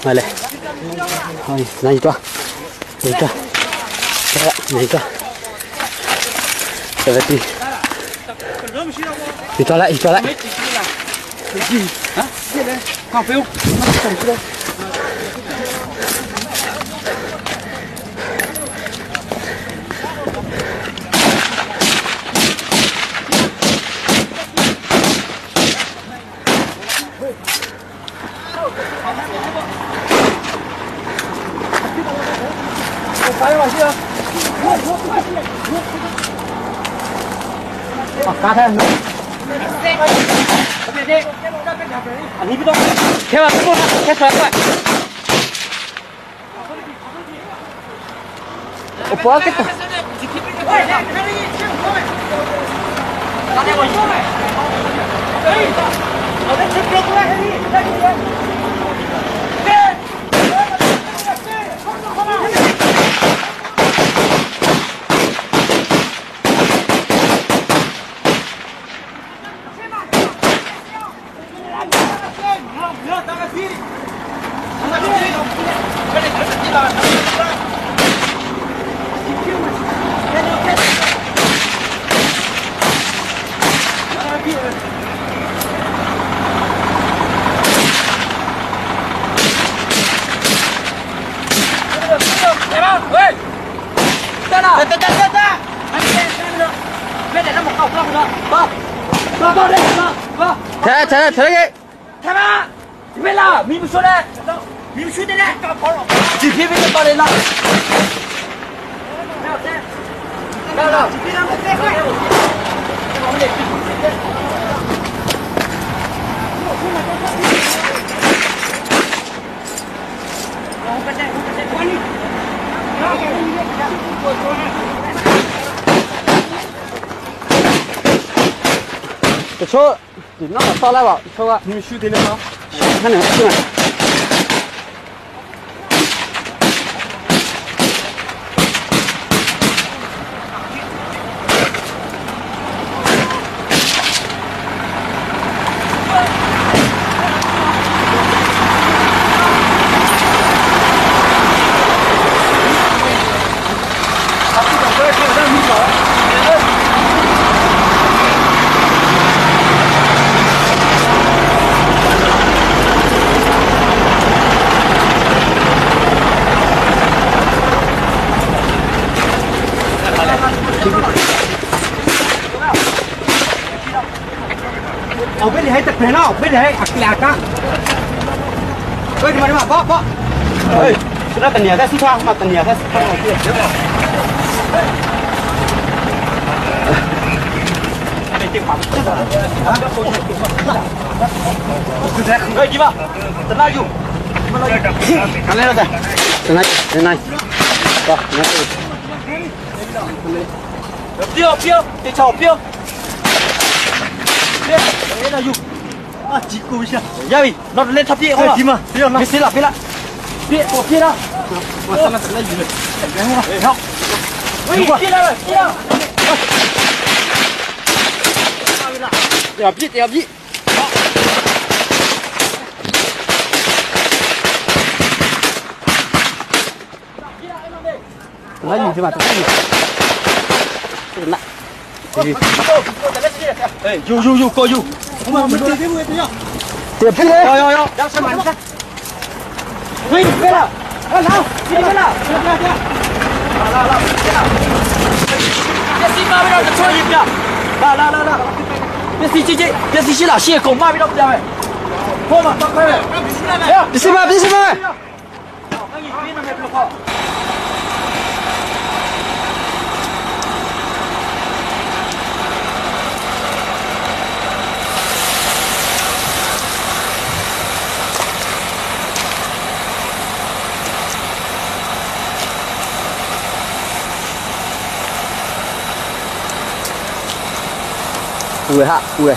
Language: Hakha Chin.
来来，好，拿一抓，一抓，来，一抓，这个地，你抓来，你抓来。啊，咖啡，打开。你别动，开吧，别动，开出来快。我不要给他。来来来来，他妈，你别拉，你不说的，你不说的嘞，几天没得把你拉。来了，这车。你那么上来吧，车吧，你们修的了吗？看两个。那等你在四川，嘛等你在四川。哎，你吧，等哪有？看来了噻，等哪等哪，走，那不要不要，别吵不要。别，那有啊，几个一下，亚伟，拿着来他别好了，别塞了，别了，别，我别了。我上来等了鱼了，好，喂，别来了，别了。要别要别。等下鱼去吧，等下鱼。这个烂。哎，有有有，高有。我们别别要要要，要什么？喂，别了，来来，别了，别别别，来来来，别了。别洗马尾了，这错一边。来来来来，别洗姐姐，别洗洗了，洗狗马尾了不掉哎。跑嘛，快点！别洗嘛，别洗嘛。有哈，有的。